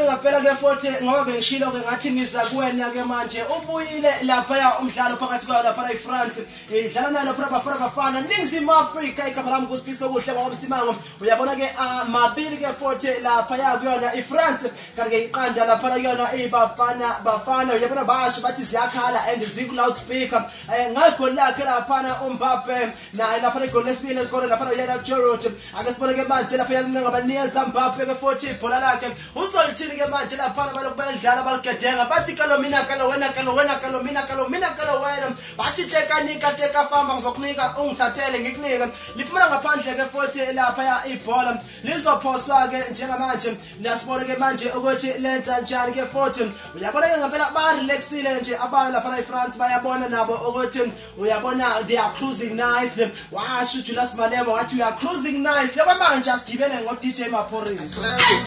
ngampela ke futhi ngoba bengishilo ke ngathi ngiza kuwena ke manje ubuyile laphaya umdlalo phakathi kwayo laphana iFrance idlala nayo laphana Bafana Bafana Ningizimu Afrika. Igama lami kuSifiso kuhle kwaMsimango. Uyabona ke mabili ke futhi laphaya kuyona iFrance, kanti ke iqanda laphana kuyona iBafana Bafana. Uyabona basho bathi ziyakhala and ziku loudspeaker ngagoli lakhe laphana uMbappe naye laphana igoli lesibili elikore laphana uyena Giroud. Ake sibone ke manje lapha yalincenga banikeza Mbappe ke futhi ibhola lakhe uzolithini ke manje laphana. Balokhu bayadlala baligedenga, bathi kalo mina kalo wena, kalo wena kalo mina, kalo mina kalo wena, bathi teka nika teka famba, ngizokunika ungithathele ngikunike. Liphumela ngaphandle ke futhi laphaya ibhola lizophoswa ke njengamanje. Liyasibona ke manje ukuthi lenza njani ke futhi. Uyabona ke ngempela ba-relaxile nje abayo laphana iFrance, bayabona nabo ukuthi uyabona they are cruising nicely. Washo uJulius Malema wathi, "We are cruising nicely." Okwamanje asigibele ngo-DJ Maphorisa.